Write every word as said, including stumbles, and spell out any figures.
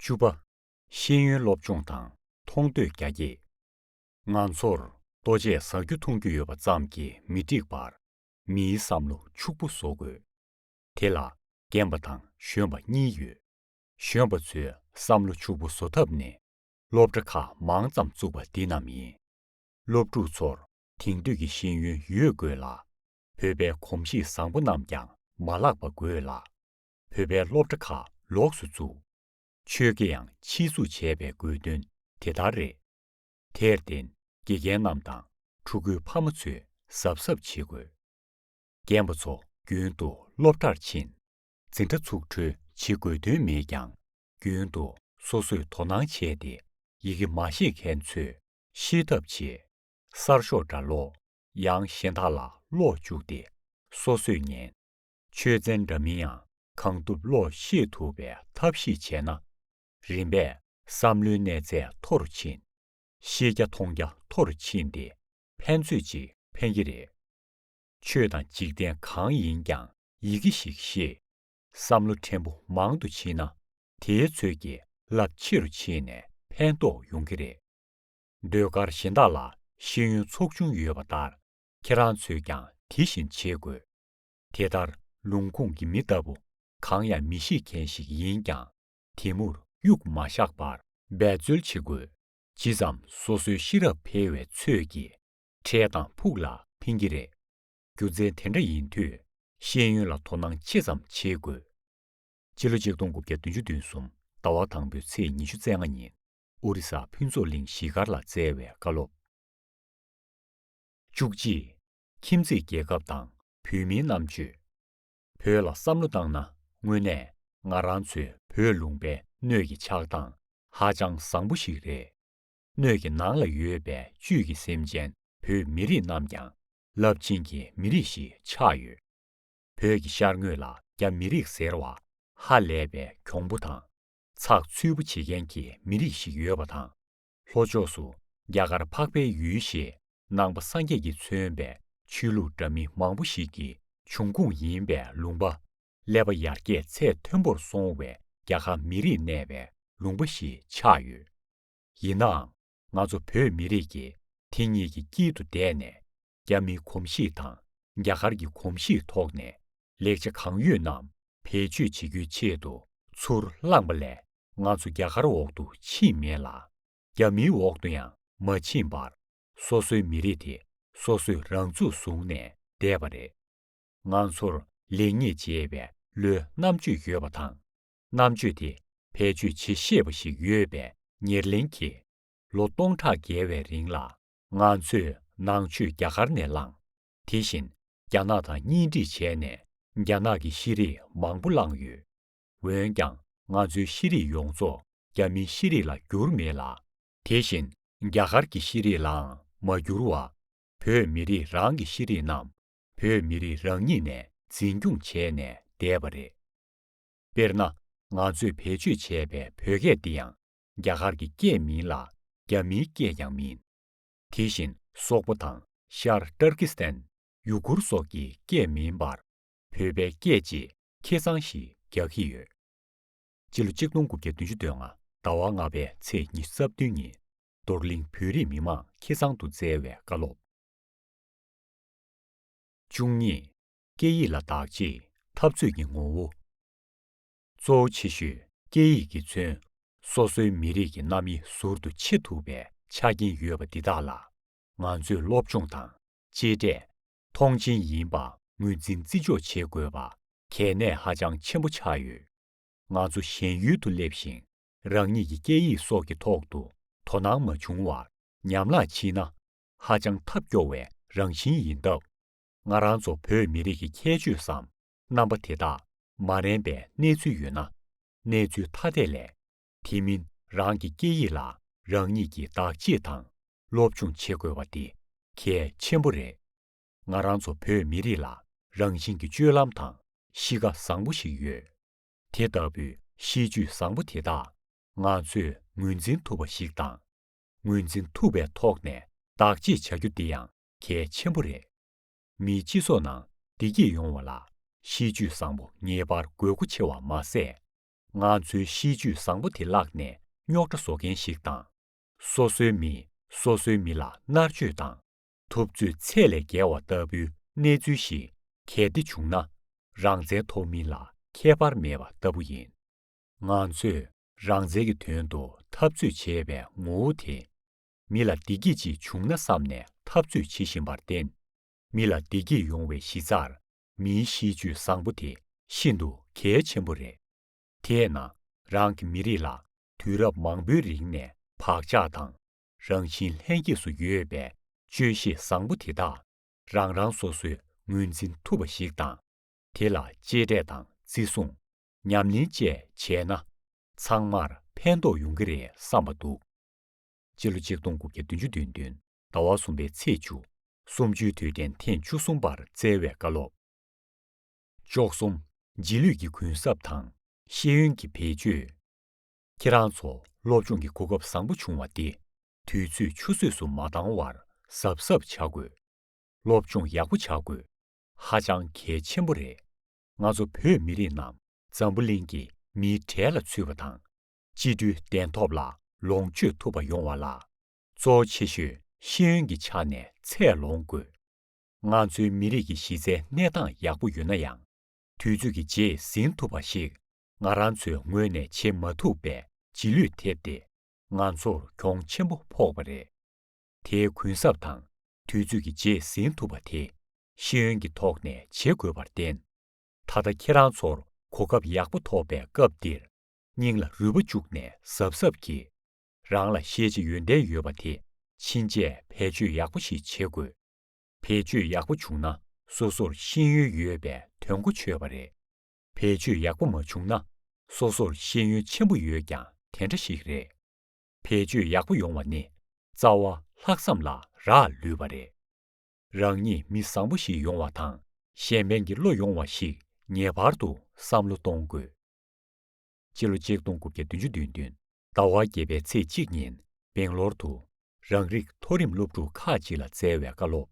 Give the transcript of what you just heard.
བཅུ་པ། ཤེས་ཡོན་སློབ་སྦྱོང་དང་མཐོང་ཐོས་རྒྱ་སྐྱེད། ང་ཚོར་ལྟོ་ཆས་ཟ་རྒྱུ་འཐུང་རྒྱུ་ཡོད་པ་ཙམ་གྱིས་མི་འགྲིག་པར། མིའི་བསམ་བློ་ཕྱུག་པོ་བཟོ་དགོས། དེ་ལ་རྒན་པ་དང་གཞོན་པ་གཉིས་ཡོད། གཞོན་པ་ཚོའི་བསམ་བློ་ཕྱུག་པོ་བཟོ་ཐབས་ནི། སློབ་གྲྭ་ཁག་མང་ཙམ་བཙུགས་པ་འདི་རྣམས་ཡིན། སློབ་ཕྲུག་ཚོར་དེང་དུས་ཀྱི་ཤེས་ཡོན་ཡོད་དགོས་ལ། བོད་པའི་གོམས་གཤིས་བཟང་པོ་རྣམས་ཀྱང་མ་བརླག་པ་དགོས་ལ། བོད་པའི་སློབ་གྲྭ་ཁག་ལོགས་སུ་བཙུགས། ཆོས་དགེ་ཡང་ཕྱིར་བཙུགས་བྱས་པའི་དགོས་དོན་དེ་ལྟར་རེད། དེར་བརྟེན་དགེ་རྒན་རྣམས་དང་ཕྲུ་གུའི་ཕ་མ་ཚོས་གཟབ་གཟབ་བྱེད་དགོས། རྒན་པ་ཚོ་རྒྱུན་དུ་སློབ་གྲྭར་ཕྱིན། འཛིན་གྲྭ་ཚུགས་གྲོལ་བྱེད་དགོས་དོན་མེད་ཀྱང་། རྒྱུན་དུ་སོ་སོས་དོ་སྣང་བྱས་ཏེ། ཡི་གེ་མ་ཤེས་མཁན་ཚོས་ཤེས་ཐབས་བྱེད། གསར་ཤོག་འདྲ་ཀློག། ཡང་གཞན་དག་ལ་ཀློག་བཅུག་སྟེ་སོ་སོས་ཉན། ཆོས་ཚན་འདྲ་མིན་ཡང་གང་ཐུབ་ཀློག་ཤེས་ཐུབ་པའི་ཐབས་ཤེས་བྱས་ན། རིམ་པས་བསམ་བློའི་གནས་ཚད་མཐོ་རུ་ཕྱིན། ཤེས་རྒྱ་མཐོང་རྒྱ་མཐོ་རུ་ཕྱིན་ཏེ་ཕན་ཚོད་ཅིག་ཕན་གྱི་རེད། ཆོས་དང་འཇིག་རྟེན་གང་ཡིན་ཀྱང་ཡི་གེ་ཞིག་ཤེས། བསམ་བློ་ཕྲན་བུ་མང་དུ་ཕྱིན་ན། དེའི་ཚོད་ཀྱིས་རླབས་ཆེ་རུ་ཕྱིན་ནས་ཕན་ཐོགས་ཡོང་གི་རེད། ཟློས་གར་གཞན་དག་ལ་ཤེས་ཡོན་ཚོགས་ཆུང་ཡོད་པ་ལྟར། ཁྱེད་རང་ཚོས་ཀྱང་དེ་བཞིན་བྱེད་དགོས། དེ་ལྟར་ལུང་ཁུངས་ཀྱི་མི་ལྟ་བུ་གང་ཡང་མི་ཤེས་མཁན་ཞིག་ཡིན་ཀྱང་། དེ་མུར་གཡུག་མ་བཞག་པར་འབད་རྩོལ་བྱེད་དགོས། ཇི་ཙམ་སོ་སོའི་ཤེས་རབ་འཕེལ་བའི་ཚོད་ཀྱིས། འཕྲལ་དང་ཕུགས་ལ་ཕན་གྱི་རེད། རྒྱུ་མཚན་དེ་འདྲ་ཡིན་དུས། ཤེས་ཡོན་ལ་དོ་སྣང་ཆེ་ཙམ་བྱེད་དགོས། སྤྱི་ལོ་ཆིག་སྟོང་དགུ་བརྒྱ་བདུན་ཅུ་དོན་གསུམ་ཟླ་བ་དང་པོའི་ཚེས་ཉི་ཤུ་རྩ་ལྔ་ཉིན། ཨོ་རི་ས་ཕུན་ཚོགས་གླིང་གཞིས་སྒར་ལ་བསྩལ་བའི་བཀའ་སློབ། བཅུ་གཅིག། ཁྱིམ་མཚེས་རྒྱལ་ཁབ་དང་བོད་མིའི་རྣམ་དཔྱོད། བོད་ལ་བསམ་བློ་བཏང་ན། དངོས་གནས་ང་རང་ཚོའི་བོད་ལུང་པའི་སྣོད་ཀྱི་ཆགས་སྟངས་ཧ་ཅང་བཟང་པོ་ཞིག་རེད། སྣོད་ཀྱི་ནང་ལ་ཡོད་པའི་བཅུད་ཀྱི་སེམས་ཅན་བོད་མི་རིགས་རྣམས་ཀྱང་རླབས་ཆེན་གྱི་མི་རིགས་ཤིག་ཆགས་ཡོད། བོད་ཀྱི་ཤར་ངོས་ལ་རྒྱ་མི་རིགས་ཟེར་བ་ཧ་ལས་པའི་གྱོང་པོ་དང་། ཚགས་ཚུད་པོ་བྱེད་མཁན་གྱི་མི་རིགས་ཤིག་ཡོད་པ་དང་། ལྷོ་ཕྱོགས་སུ་རྒྱ་གར་འཕགས་པའི་ཡུལ་ཞེས་ནང་པ་སངས་རྒྱས་ཀྱིས་མཚོན་པའི་ཆོས་ལུགས་འདྲ་མིན་མང་པོ་ཞིག་གི་འབྱུང་ཁུངས་ཡིན་པའི་ལུང་པ། ཀླད་པ་ཡར་རྒྱས་ཚད་མཐོན་པོར་སོང་བའི་རྒྱ་གར་མི་རིགས་གནས་པའི་ལུང་པ་ཞིག་ཆགས་ཡོད། ཡིན་ནའང་། ང་ཚོ་བོད་མི་རིགས་ཀྱིས་དེ་གཉིས་ཀྱི་དཀྱིལ་དུ་བསྡད་ནས། རྒྱ་མིའི་གོམས་གཤིས་དང་རྒྱ་གར་གྱི་གོམས་གཤིས་ཐོག་ནས་ལེགས་ཆ་གང་ཡོད་རྣམས་བེད་སྤྱོད་བྱེད་རྒྱུའི་ཆེད་དུ་ཚུར་བླངས་པ་ལས། ང་ཚོ་རྒྱ་གར་འོག་ཏུ་ཕྱིན་མེད་ལ། རྒྱ་མིའི་འོག་ཏུ་ཡང་མ་ཕྱིན་པར། སོ་སོའི་མི་རིགས་དེ་སོ་སོས་རང་ཚུགས་བཟུང་ནས་བསྡད་པ་རེད། ང་ཚོར་ལེགས་ཉེས་འབྱེད་པའི་བློའི་རྣམ་དཔྱོད་ཡོད་པ་དང་། རྣམ་དཔྱོད་དེ་བེད་སྤྱོད་བྱེད་ཤེས་པ་ཞིག་ཡོད་པའི་ཉེར་ལེན་གྱིས། ལོ་སྟོང་ཕྲག་བརྒལ་བའི་རིང་ལ་ང་ཚོས་ནང་ཆོས་རྒྱ་གར་ནས་བླངས། དེ་བཞིན་རྒྱ་ནག་དང་གཉེན་སྒྲིག་བྱས་ནས་རྒྱ་ནག་གི་ཤེས་རིག་མང་པོ་བླངས་ཡོད། འོན་ཀྱང་ང་ཚོའི་ཤེས་རིག་ཡོངས་རྫོགས་རྒྱ་མིའི་ཤེས་རིག་ལ་བསྒྱུར་མེད་ལ། དེ་བཞིན་རྒྱ་གར་གྱི་ཤེས་རིག་ལའང་མ་བསྒྱུར་བར། བོད་མི་རིགས་རང་གི་ཤེས་རིག་རྣམས་བོད་མི་རིགས་རང་ཉིད་ནས་འཛིན་སྐྱོང་བྱས་ནས་བསྡད་པ་རེད། དཔེར་ན། ང་ཚོས་བེད་སྤྱོད་བྱས་པའི་བོད་སྐད་འདི་ཡང་རྒྱ་གར་གྱི་སྐད་མིན་ལ། རྒྱ་མིའི་སྐད་ཀྱང་མིན། དེ་བཞིན་སོག་པོ་དང་ཤར་ཏུར་ཀི་སི་ཐན། ཡུ་གུར་སོགས་ཀྱི་སྐད་མིན་པར། བོད་པའི་སྐད་ཅེས་ཁེ་གཙང་ཞིག་རྒྱག་གི་ཡོད། སྤྱི་ལོ་ཆིག་སྟོང་དགུ་བརྒྱ་བདུན་ཅུ་དོན་ལྔ་ཟླ་བ་ལྔ་པའི་ཚེས་ཉི་ཤུ་རྩ་བདུན་ཉིན། རྡོར་གླིང་བོད་རིགས་མི་མང་ཁེ་གཙང་དུ་བསྩལ་བའི་བཀའ་སློབ། བཅུ་གཉིས། སྐད་ཡིག་ལ་བདག་གཅེས་འཐབ་རྩོད་ཀྱི་ངོ་བོ། གཙོ་བོ་ཆེ་ཤོས་སྐད་ཡིག་གིས་མཚོན་སོ་སོའི་མི་རིགས་ཀྱི་རྣམ་དབྱེ་ཟུར་དུ་ཕྱེ་ཐུབ་པའི་ཆ་རྐྱེན་ཡོད་པ་འདི་དག་ལ། ང་ཚོས་སློབ་སྦྱོང་དང་གཅེས་སྤྲས། མཐོང་ཆེན་ཡིན་པ་ངོས་འཛིན་བརྩི་འཇོག་བྱེད་དགོས་པ་གལ་གནད་ཧ་ཅང་ཆེན་པོ་ཆགས་ཡོད། ང་ཚོ་གཞན་ཡུལ་དུ་སླེབས་ཤིང་། རང་ཉིད་ཀྱི་སྐད་ཡིག་སོགས་ཀྱི་ཐོག་ཏུ་དོ་སྣང་མ་བྱུང་བར་ཉམས་བརླག་ཕྱིན་ན། ཧ་ཅང་ཐབས་སྐྱོ་བའི་རང་བཞིན་ཡིན་སྟབས། ང་རང་ཚོ་བོད་མི་རིགས་ཀྱི་ཁྱད་ཆོས་སམ་རྣམ་པ་དེ་དག་མ་རན་པའི་གནས་ཚུལ་ཡོད་ན། གནས་ཚུལ་ཐ་དད་ལས། དེ་མིན་རང་གི་སྐད་ཡིག་ལ་རང་ཉིད་ཀྱིས་བདག་གཅེས་དང་སློབ་སྦྱོང་བྱེད་དགོས་པ་དེ་གལ་ཆེན་པོ་རེད། ང་རང་ཚོ་བོད་མི་རིགས་ལ་རང་བཞིན་གྱི་སྤྱོད་ལམ་དང་གཤིས་ཀ་བཟང་པོ་ཞིག་ཡོད། དེ་ལྟ་བུའི་གཤིས་སྤྱོད་བཟང་པོ་དེ་དག་ང་ཚོས་ངོས་འཛིན་ཐུབ་པ་ཞིག་དང་། ངོས་འཛིན་ཐུབ་པའི་ཐོག་ནས་བདག་གཅེས་བྱ་རྒྱུ་འདི་ཡང་གལ་ཆེན་པོ་རེད། མིའི་སྤྱི་ཚོགས་ནང་བདེ་སྐྱིད་ཡོང་བ་ལ་གཤིས་སྤྱོད་བཟང་པོ་ངེས་པར་དགོས་མཁོ་ཆེ་བ་མ་ཟད། ང་ཚོའི་གཤིས་སྤྱོད་བཟང་པོ་དེ་བརླག་ནས་རྙོག་དྲ་བཟོ་མཁན་ཞིག་དང་། སོ་སོའི་མིས་སོ་སོའི་མི་ལ་མནར་གཅོད་དང་། ཐུབ་ཚོད་ཚད་ལས་བརྒལ་བ་ལྟ་བུའི་གནས་ཚུལ་ཞིག་གལ་ཏེ་བྱུང་ན། རང་བཙན་ཐོབ་མིན་ལ་ཁྱད་པར་མེད་པ་ལྟ་བུ་ཡིན། ང་ཚོས་རང་བཙན་གྱི་དོན་དུ་འཐབ་རྩོད་བྱེད་པའི་ངོ་བོ་དེ། མི་ལ་བདེ་སྐྱིད་ཅིག་བྱུང་ན་བསམ་ནས་འཐབ་རྩོད་བྱེད་བཞིན་པར་བརྟེན། མི་ལ་བདེ་སྐྱིད་ཡོང་བའི་གཞི་རྩར་མིའི་གཤིས་སྤྱོད་བཟང་པོ་དེ་ཤིན་ཏུ་གལ་ཆེན་པོ་རེད། དེས་ན། རང་གི་མི་རིགས་ལ་དུས་རབས་མང་པོའི་རིང་ནས་བག་ཆགས་དང་། རང་བཞིན་ལྷན་སྐྱེས་སུ་ཡོད་པའི་དཔྱོད་ཤེས་བཟང་པོ་དེ་དག་རང་རང་སོ་སོས་ངོས་འཛིན་ཐུབ་པ་ཞིག་དང་། དེ་ལ་གཅེས་སྤྲས་དང་བརྩི་སྲུང་། ཉམས་ལེན་བཅས་བྱས་ན། ཚང་མར་ཕན་ཐོགས་ཡོང་གི་རེད་བསམ་པ་འདུག་སྤྱི་ལོ་ཆིག་སྟོང་དགུ་བརྒྱ་བདུན་ཅུ་དོན་བདུན་ཟླ་བ་གསུམ་པའི་ཚེས་བཅུ། གསུམ་བཅུའི་དུས་དྲན་ཐེངས་བཅུ་གསུམ་པར་བསྩལ་བའི་བཀའ་སློབ། བཅུ་གསུམ། རྗེས་ལུས་ཀྱི་གུན་གསབ་དང་ཤེས་ཡོན་གྱི་བེད་སྤྱོད། ཁྱེད་རང་ཚོ་སློབ་སྦྱོང་གི་གོ་སྐབས་བཟང་པོ་བྱུང་བ་དེ་དུས་ཚོད་ཆུད་ཟོས་སུ་མ་བཏང་བར་གཟབ་གཟབ་བྱ་དགོས། སློབ་སྦྱོང་ཡག་པོ་བྱ་དགོས། ཧ་ཅང་གལ་ཆེན་པོ་རེད། ང་ཚོ་བོད་མི་རིགས་རྣམས་འཛམ་བུ་གླིང་གི་མིའི་གྲལ་ལ་ཚུད་པ་དང་། གཅིག་སྒྲིལ་གདན་ཐོབ་ལ་ལོངས་སྤྱོད་ཐུབ་པ་ཡོང་བ་ལ། གཙོ་ཆེ་ཤོས་ཤེས་ཡོན་གྱི་ཆ་ནས་ཚད་ལོངས་དགོས། ང་ཚོའི་མི་རིགས་ཀྱི་གཞི་རྩའི་གནས་སྟངས་ཡག་པོ་ཡོད་ན་ཡང་། དུས་ཚོད་ཀྱི་རྗེས་ཟིན་ཐུབ་པ་ཞིག་ང་རང་ཚོའི་ངོས་ནས་བྱེད་མ་ཐུབ་པའི་རྗེས་ལུས་ཐེབས་ཏེ། ང་ཚོར་གྱོང་ཆེན་པོ་ཕོག་པ་རེད། དེའི་གུན་གསབ་དང་དུས་ཚོད་ཀྱི་རྗེས་ཟིན་ཐུབ་པ་དེ་ཤེས་ཡོན་གྱི་ཐོག་ནས་བྱེད་དགོས་པར་བརྟེན། ད་ལྟ་ཁྱེད་རང་ཚོར་གོ་སྐབས་ཡག་པོ་ཐོབ་པའི་སྐབས་འདིར། སྙིང་ལ་རུས་པ་བཅུག་ནས་གཟབ་གཟབ་གྱིས། རང་ལ་ཤེས་བྱ་ཡོན་ཏན་ཡོད་པ་དེ་ཕྱིན་ཆད་བེད་སྤྱོད་ཡག་པོ་ཞིག་བྱེད་དགོས། བེད་སྤྱོད་ཡག་པོ་བྱུང་ན་སོ་སོར་ཤེས་ཡོན་ཡོད་པའི་དོན་གོ་ཆོད་པ་རེད། བེད་སྤྱོད་ཡག་པོ་མ་བྱུང་ན་སོ་སོར་ཤེས་ཡོན་ཆེན་པོ་ཡོད་ཀྱང་དེ་འདྲ་ཞིག་རེད། བེད་སྤྱོད་ཡག་པོ་ཡོང་བ་ནི་རྩ་བ་ལྷག་བསམ་ལ་རག་ལུས་པ་རེད། རང་ཉིད་མི་བཟང་པོ་ཞིག་ཡོང་བ་དང་གཞན་ཕན་གྱི་བློ་ཡོང་བ་ཞིག་ངེས་པར་དུ་བསམ་བློ་གཏོང་དགོས། སྤྱི་ལོ་ཆིག་སྟོང་དགུ་བརྒྱ་བདུན་ཅུ་དོན་བདུན་ཟླ་བ་བརྒྱད་པའི་ཚེས་གཅིག་ཉིན་སྦེང་ལོར་དུ་རང་རིགས་མཐོ་རིམ་སློབ་ཕྲུག་ཁག་ཅིག་ལ་བསྩལ་བའི་བཀའ་སློབ།